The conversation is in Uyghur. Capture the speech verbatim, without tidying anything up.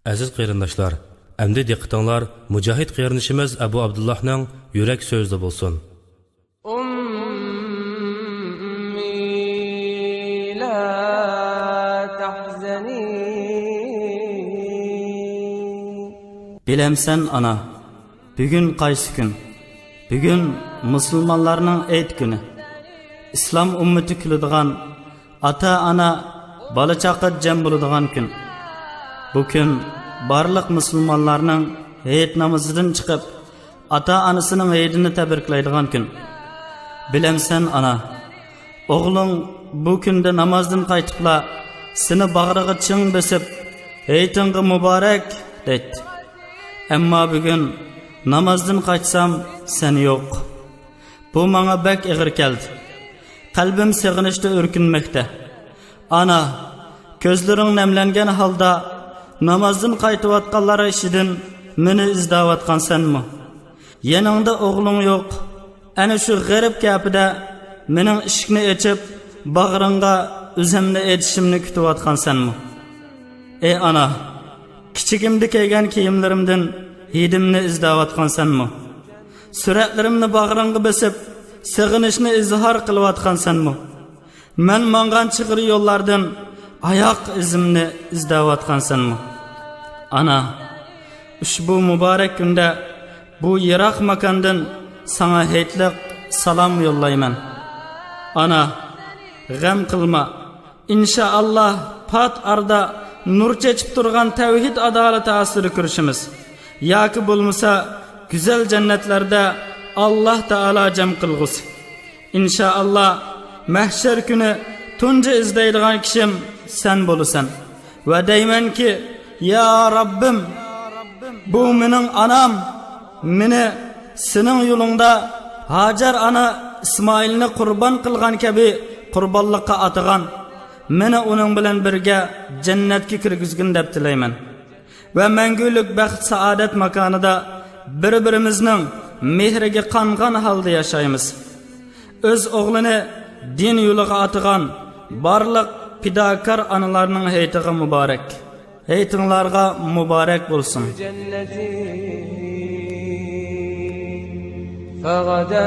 ئەزىز قېرىنداشلار، ئەمدى دىققىتىڭلار مۇجاھىد قېرىندىشىمىز ئەبۇ ئابدۇللاھنىڭ يۈرەك سۆزىدە بولسۇن. أمي لا تحزني. بىلەمسەن ئانا، بۈگۈن قايسى كۈن؟ بۈگۈن مۇسۇلمانلارنىڭ ھېيت كۈنى. ئىسلام ئۈممىتى كۈلىدىغان، ئاتا-ئانا، بالا-چاقا جەم بولىدىغان كۈن. بۇ كۈن بارلىق مۇسۇلمانلارنىڭ ھېيت نامىزىدىن چىقىپ، ئاتا-ئانىسىنىڭ ھېيتىنى تەبرىكلەيدىغان كۈن. بىلەمسەن ئانا، ئوغلۇڭ بۇ كۈندە نامازدىن قايتىپلا سېنى باغرىغا چىڭ بېسىپ، ھېيتىڭغا مۇبارەك دەيتتى. ئەمما بۈگۈن نامازدىن قايتسام سەن يوق. بۇ ماڭا بەك ئېغىر كەلدى. قەلبىم سېغىنىشتا ئۆركۈنمەكتە. ئانا، كۆزلىرىڭ نەملەنگەن ھالدا نامازدىن قايتىۋاتقانلار ئىچىدىن مېنى ئىزدەۋاتقانسەنمۇ؟ يېنىڭدا ئوغلۇڭ يوق. ئەنە شۇ غېرىب كەپىدە مېنىڭ ئىشىكنى ئېچىپ، باغرىڭغا ئۆزۈمنى ئېچىشىمنى كۈتۈۋاتقانسەنمۇ؟ ئەي ئانا، كىچىكىمدە كىيگەن كىيىملىرىمدىن ھىدىمنى ئىزدەۋاتقانسەنمۇ؟ سۈرەتلىرىمنى باغرىڭغا بېسىپ، سېغىنىشنى ئىزھار قىلىۋاتقانسەنمۇ؟ مەن ماڭغان چىغىر يوللاردىن ئاياق ئىزىمنى ئىزدەۋاتقانسەنمۇ؟ ئانا، ئۇشبۇ مۇبارەك كۈندە بۇ يىراق ماكاندىن ساڭا ھېيتلىق سالام يوللايمەن. ئانا، غەم قىلما. ئىنشائاللا، پات ئارىدا نۇر چېچىپ تۇرغان تەۋھىد ئادالىتى ئاستىدا كۆرۈشىمىز. ياكى بولمىسا، گۈزەل جەننەتلەردە ئاللا تائالا جەم قىلغۇسى. ئىنشائاللا، مەھشەر كۈنى تۇنجى ئىزدەيدىغان كىشىم سەن بولىسەن. ۋە دەيمەنكى، يا رەببىم، بۇ مېنىڭ ئانام، مېنى سېنىڭ يولۇڭدا ھاجەر ئانا ئىسمائىلنى قۇربان قىلغان كەبى قۇربانلىققا ئاتىغان، مېنى ئۇنىڭ بىلەن بىرگە جەننەتكە كىرگۈزگىن دەپ تىلەيمەن. ۋە مەڭگۈلۈك بەخت-سائادەت ماكانىدا بىر-بىرىمىزنىڭ مېھرىگە قانغان ھالدا ياشايمىز. ئۆز ئوغلىنى دىن يولىغا ئاتىغان بارلىق پىداكار ئانىلارنىڭ ھېيتىغا مۇبارەك. ھېيتىڭلارغا مۇبارەك بولسۇن. فغدا